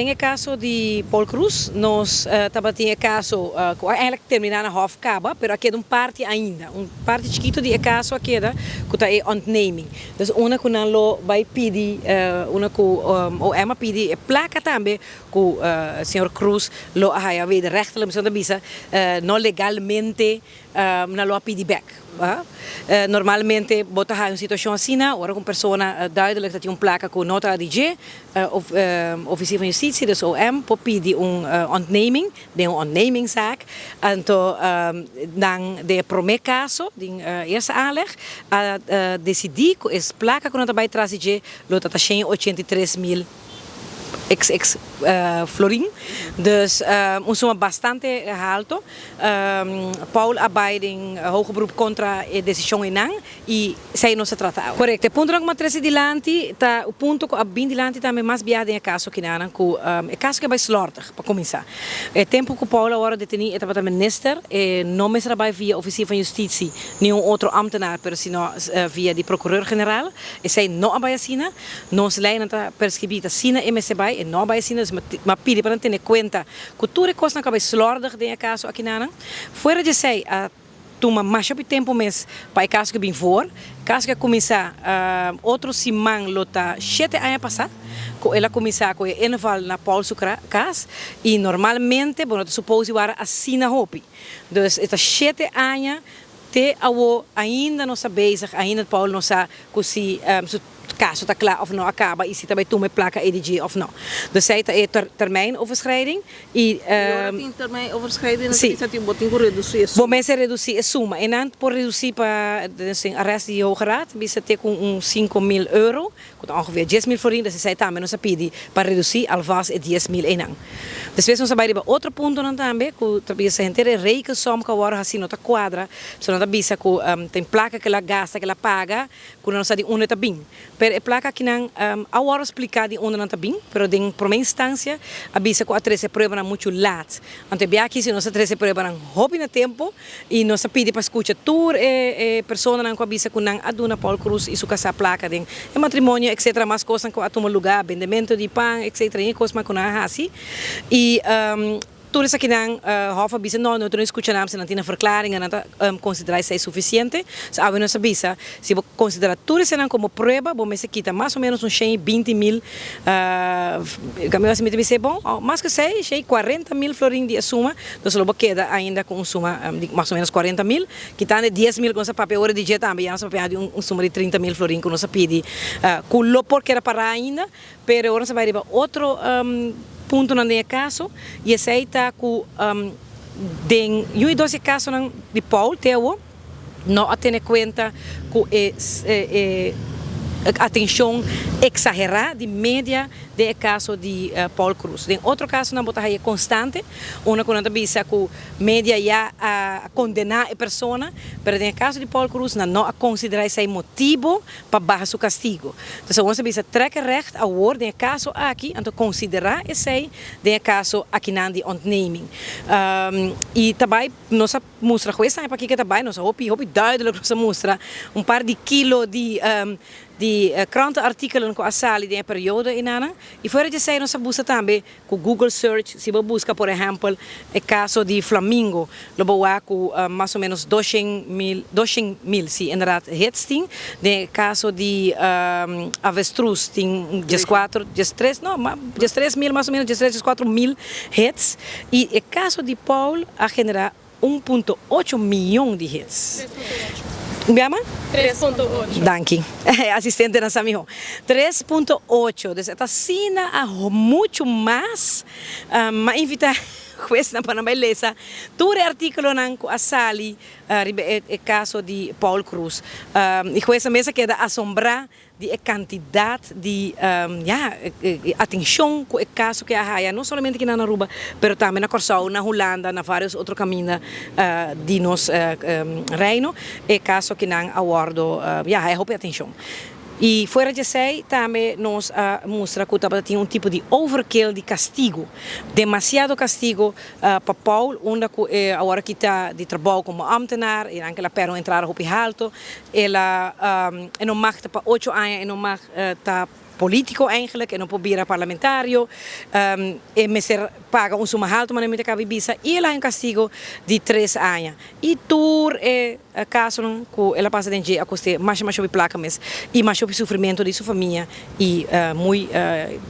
Den e caso di Paul Croes nos tabatin e caso cu a eigenlijk termina na Hof caba, pero a keda un parti ainda, un parti chikito di e caso a keda cu ta e ontneming. Dus unda cu nan lo bay pidi, unda cu OM a pidi e placa tambe cu señor Croes lo a haya wederrechtelijk, mi ta bisa, no legalmente nan lo a pidi bek. Normalmente bo ta haya un situacion asina ora cu un persona duidelijk ta tin un placa cu no ta di dje, Officier van Justitie, dus OM, por pidi un ontneming den un ontnemingszaak. Anto nan den e prome caso, den eerste aanleg, a decidi cu e placa cu nan ta bay tras di dje lo ta ta 183 mil xx florin. Dus un suma bastante halto. Paul a bay den hoger beroep contra e decision einan y esey nos ta trata awe. Correcto. E puntonan cu mi a trece dilanti ta un punto cu a bin dilanti tambe mas bia den e caso kinanan cu e caso cu a bay slordig pa cuminsa. E tempo cu Paul a wordo deteni e tabata minister, e no mester a bay via Officier van Justitie ni un otro ambtenaar pero sino via di Procureur-Generaal. Esey no a bay asina. Nos leynan ta prescribi ta asina e mester bay, e no a bay asina, dus mi a pidi pa nan tene cuenta cu tur e cosnan cu a bay slordig den e caso akinanan. Fuera di esey a tuma masha hopi tempo mes pa e caso ke bin voor. E caso ke a cuminsa otro siman lo ta 7 aña pasa cu el a cuminsa cu e inval na Paul su cas y normalmente bo no ta suppose wara asina hopi. Dus e ta 7 aña te awo ainda nos ta bezig, ainda Paul no sa cu si su caso ta cla of no a caba y si ta bay tuma e placa EDG of no. Dus esey ta e termijnoverschrijding y Y ora tin termijnoverschrijding, Si. si tin bo tin cu reduci e suma. Bo mester reduci e suma. E nan por reduci pa den arrest di Hoge Raad, bisa te cu un 5000 euro, cu ta ongeveer 10.000 florin, dus esey tambe nos a pidi pa reduci alvast e 10.000 einan. Despues nos a bay riba otro puntonan tambe, cu ta bisa henter e rekensom cu awor haci no ta cuadra, so nan ta bisa cu tin placa cu el a gasta, cu el a paga, cu nan no sa di unda ta bin. Pero e placa akinan awor a splica di unda nan ta bin, pero den prome instancia a bisa cu a trece pruebanan mucho laat. Anto e bia aki si nos a trece pruebanan hopi na tempo y nos a pidi pa scucha tur e personanan cu a bisa cu nan a duna Paul Croes y su casa placa den e matrimonio, etcetera, mas cosnan cu a tuma lugar, bendemento di pan, etcetera, y cosnan cu nan a haci. Y tur esakinan Hof a bisa no, no ta scucha nan, si nan tin verklaringen, nan ta considera esey suficiente. So awe nos a bisa, si bo considera tur esanan como prueba, bo mester kita mas o menos un 120 mil, mi ta bisa bon, mas cu esey, 140 mil florin di e suma, dus lo bo keda ainda cu un suma di mas o menos 40 mil, kitando 10 mil cu nos a papia ora di dje tambe, ya nos a papia di un suma di 30 mil florin cu nos a pidi, cu lo por keda para ainda, pero ora nos a bay riba otro puntonan den e caso, y esey ta cu den un y dos e casonan di Paul te awo, no a tene cuenta cu e atencion exagera di media den e caso di Paul Croes. Den otro casonan bo ta haya constante, unda cu nan ta bisa cu media ya a condena e persona, pero den e caso di Paul Croes nan no a considera esey motibo pa baha su castigo. Entonces, nos a bisa trek recht awor den e caso aki, anto considera esey den e caso akinan di ontneming. Y tambe nos a mustra hues tambe pakico tambe nos a hopi hopi duidelijk nos a mustra un paar di kilo di krantenartikelen cu a sali den e periodo einan. Y fuera di esey nos a busca tambe cu Google Search, si bo busca por ehempel e caso di Flamingo, lo bo wak cu mas o menos 200 mil, 200 mil, si, inderdaad, hits tin. Den e caso di Avestruz tin 14, 13, no, 13 mil mas o menos, 13, 14 mil hits. Y e caso di Paul a genera 1.8 miyon di hits. 3.8. Yama? 3.8. Danki. Assistente na Samiho. 3.8. Dus ta asina a mucho mas. M'a invita hues nan pa nan bay lesa tur e articulonan cu a sali riba e caso di Paul Croes. Y hues mes a keda asombra di e cantidad di ja, atencion cu e caso cu a haya, no solamente aki na Aruba, pero tambe na Corsou, na Hulanda, na varios otro caminda di nos reino, e caso cu nan a wordo, ja, haya hopi atencion. Y fuera di esey, tambe nos a mustra cu tabatin un tipo di overkill di castigo, demasiado castigo pa Paul, unda cu awor aki ta di trabou como ambtenaar, y anke el a perde un entrada hopi halto, el a e no mag ta pa 8 aña, e no mag ta Politico eigenlijk, e no por bira parlamentario, e mester paga un suma halto, manera mi ta caba di bisa, y el a un castigo di 3 aña. Y tur e caso cu el a pasa den a costa mas mas placa mes y mas sufrimento di su famia y muy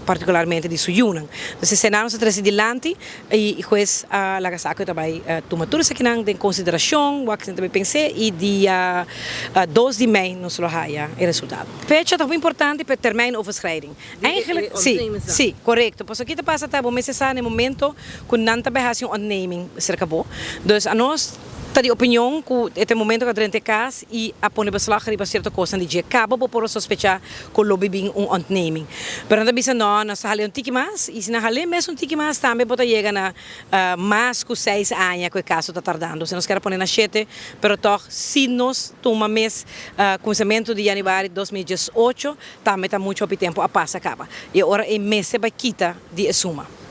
particularmente di su yiunan. Anto, Senado a trece dilanti y hues a laga sa cu tambe tuma tur esakinan den consideracion, wak tambe pensa y dia 2 di mei nos lo haya e resultado. Fecha ta importante pa termijnoverschrijding. Eigenlijk, si, si, correcto. Pasobra kico ta pasa ta, bo mester sa na momento cu nan ta bay un ontneming serca bo. Dus anos ta di opinion cu e momento cu drenta cas y a pone beslag riba cierto cos di dje caba, bo por sospecha cu lo bin un ontneming. Pero nan bisa no, nos hal'e un tiki mas y si nan hal'e mes un tiki mas tambe por yega na mas cu 6 aña cu e caso ta tardando. Si nos kier pone na 7, pero toch si nos tuma mes cuminsamento di januari di 2018, tambe ta mucho tempo a pasa caba. Y awor e mes bay kita di suma.